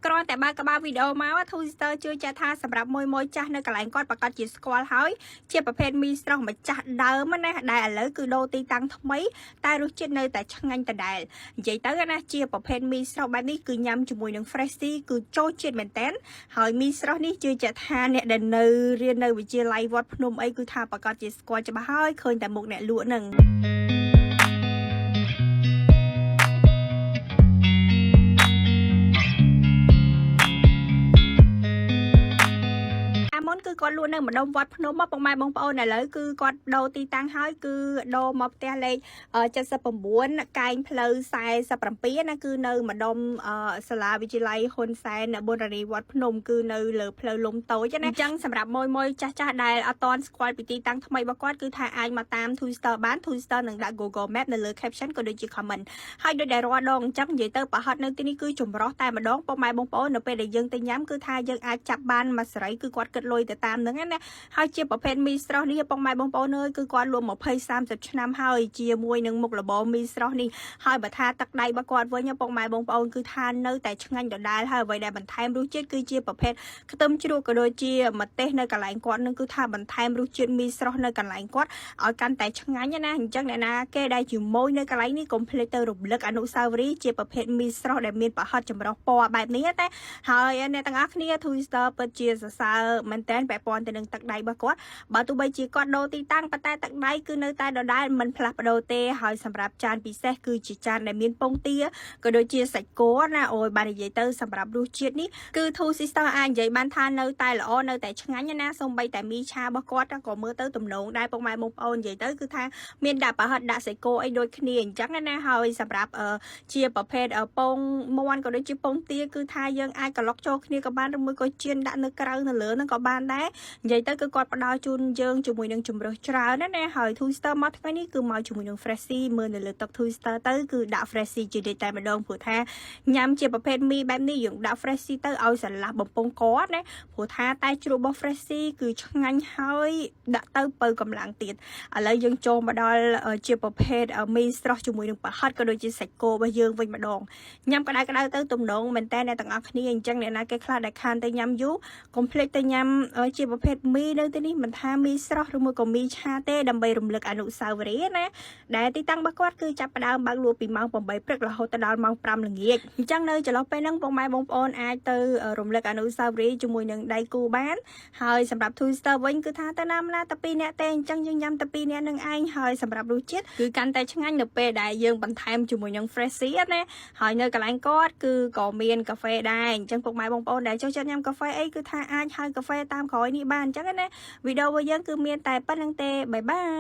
គ្រាន់តែបើកក្បាលវីដេអូមក Two Sister ជឿជាក់ថាសម្រាប់មួយមួយចាស់នៅកន្លែងគាត់ប្រកាសជាស្គាល់ហើយជាប្រភេទមីស្រស់ម្ចាស់ដើមណាដែលឥឡូវគឺដូរទីតាំងថ្មីតែរសជាតិនៅតែឆ្ងាញ់ដដែលនិយាយទៅណាជាប្រភេទមីស្រស់បែបនេះគឺញ៉ាំជាមួយនឹង fresh tea គឺចូលជាតិមែនតើហើយមីស្រស់នេះជឿជាក់ថាអ្នកដែលនៅរៀននៅវិទ្យាល័យវត្តភ្នំអីគឺថាប្រកាសជាស្គាល់ច្បាស់ហើយឃើញតែមុខអ្នកលក់ហ្នឹង អាមុនគឺគាត់លក់នៅម្ដុំវត្តភ្នំមកពុកម៉ែបងប្អូនឥឡូវគឺគាត់ដូរទីតាំងហើយគឺដូរមកផ្ទះលេខ79កែងផ្លូវ47ណាគឺនៅម្ដុំសាលាវិទ្យាល័យហ៊ុនសែនបុររីវត្តភ្នំគឺនៅលើផ្លូវលំតូចណាអញ្ចឹងសម្រាប់មួយមួយចាស់ចាស់ដែលអត់ទាន់ស្គាល់ពីទីតាំងថ្មីរបស់គាត់គឺថាអាចមកតាម Twister បាន Twister នឹងដាក់ Google Map នៅលើ caption ក៏ដូចជា comment ហើយដូចដែលរាល់ដងអញ្ចឹងនិយាយទៅប្រហិតនៅទីនេះគឺចម្រោះតែម្ដងពុកម៉ែបងប្អូននៅពេលដែលយើងទៅញ៉ាំគឺថាយើងអាចចាប់បានមួយសេរីគឺគាត់គិតលុយទៅតាមហ្នឹងណាហើយជាប្រភេទមីស្រស់នេះពុកម៉ែបងប្អូនអើយគឺគាត់លក់20 30ឆ្នាំហើយជាមួយនឹងមុខរបរមីស្រស់នេះហើយបើថាទឹកដៃរបស់គាត់វិញពុកម៉ែបងប្អូនគឺថានៅតែឆ្ងាញ់ដដែលហើយអ្វីដែលបន្ថែមរសជាតិគឺជាប្រភេទខ្ទឹមជ្រក់ក៏ដូចជាម្ទេសនៅកន្លែងគាត់នឹងគឺថាបន្ថែមរសជាតិមីស្រស់នៅកន្លែងគាត់ ឲ្យកាន់តែឆ្ងាញ់ណាអញ្ចឹងអ្នកណាគេដែលជាមួយនៅកន្លែងនេះកុំភ្លេចទៅរំលឹកអនុស្សាវរីយ៍ជាប្រភេទមីស្រស់ដែលមានប្រហិតចម្រុះពណ៌បែបនេះតែហើយអ្នកទាំងអស់គ្នា Twister ពិតជាសរសើរមែនតើពាក់ព័ន្ធទៅនឹងទឹកដៃរបស់គាត់បើទោះបីជាគាត់ដូរទីតាំងប៉ុន្តែទឹកដៃគឺនៅតែដដែលមិនផ្លាស់ប្ដូរទេហើយសម្រាប់ចានពិសេសគឺជាចានដែលមានពងទាក៏ដូចជាសាច់គោណាអូយបាននិយាយទៅសម្រាប់រសជាតិនេះគឺ Two Sister អាចនិយាយបានថានៅតែល្អនៅតែឆ្ងាញ់ណាសូម្បីតែមីឆារបស់គាត់ក៏មើលទៅទំនងដែរពុកម៉ែបងប្អូននិយាយទៅគឺថាមានដាក់ប្រហិតដាក់សាច់គោអីដូចគ្នាអញ្ចឹងណាហើយសម្រាប់ជាប្រភេទពងមាន់ក៏ដូចជាពងទាគឺថាយើងអាចក្លុកចូលគ្នាក៏បានឬមួយក៏ចៀនដាក់នៅក្រៅនៅលើហ្នឹងក៏បានដែរនិយាយទៅគឺគាត់ផ្ដល់ជូនយើងជាមួយនឹងជម្រើសច្រើនណាណាហើយ Two Sister មកថ្ងៃនេះគឺមកជាមួយនឹង Freshie មើលនៅលើតុ Two Sister ទៅគឺដាក់ Freshie ជានិច្ចតែម្ដងព្រោះថាញ៉ាំជាប្រភេទមីបែបនេះយើងដាក់ Freshie ទៅឲ្យស្រឡះបំពង់កណាព្រោះថាតែជ្រក់របស់ Freshie គឺឆ្ងាញ់ហើយដាក់ទៅបើកម្លាំងទៀតឥឡូវយើងចូលមកដល់ជាប្រភេទមីស្រស់ជាមួយនឹងប្រហិតក៏ដូចជាសាច់គោរបស់យើងវិញម្ដងញ៉ាំក្តៅក្តៅទៅទំនងមែនតើអ្នកទាំងអស់គ្នាអញ្ចឹងអ្នកណាគេខ្លះដែលខានទៅញ៉ាំយូរកុំភ្លេចទៅញ៉ាំជាប្រភេទមីនៅទីនេះមិនថាមីស្រស់ឬមួយក៏មីឆាទេដើម្បីរំលឹកអនុស្សាវរីយ៍ណាដែលទីតាំងរបស់គាត់គឺចាប់ផ្ដើមបើកលក់ពីម៉ោង8ព្រឹករហូតដល់ម៉ោង5ល្ងាចអញ្ចឹងនៅចន្លោះពេលហ្នឹងពុកម៉ែបងប្អូនអាចទៅរំលឹកអនុស្សាវរីយ៍ជាមួយនឹងដៃគូបានហើយសម្រាប់ Two Sister វិញគឺថាទៅណាម្លាតែ2នាក់ទេអញ្ចឹងយើងញ៉ាំតែ2នាក់នឹងឯងហើយសម្រាប់រសជាតិគឺកាន់តែឆ្ងាញ់នៅពេលដែលយើងបន្ថែមជាមួយនឹង Freshie ណាហើយនៅកន្លែងគាត់គឺក៏មានកាហ្វេដែរអញ្ចឹងពុកម៉ែបងប្អូនដែលចូលចិត្តញ៉ាំកាហ្វេអីគឺថាអាចហៅកាហ្វេតាមក្រោយនេះបានអញ្ចឹងណាវីដេអូរបស់យើងគឺមានតែប៉ុណ្្នឹងទេbye bye.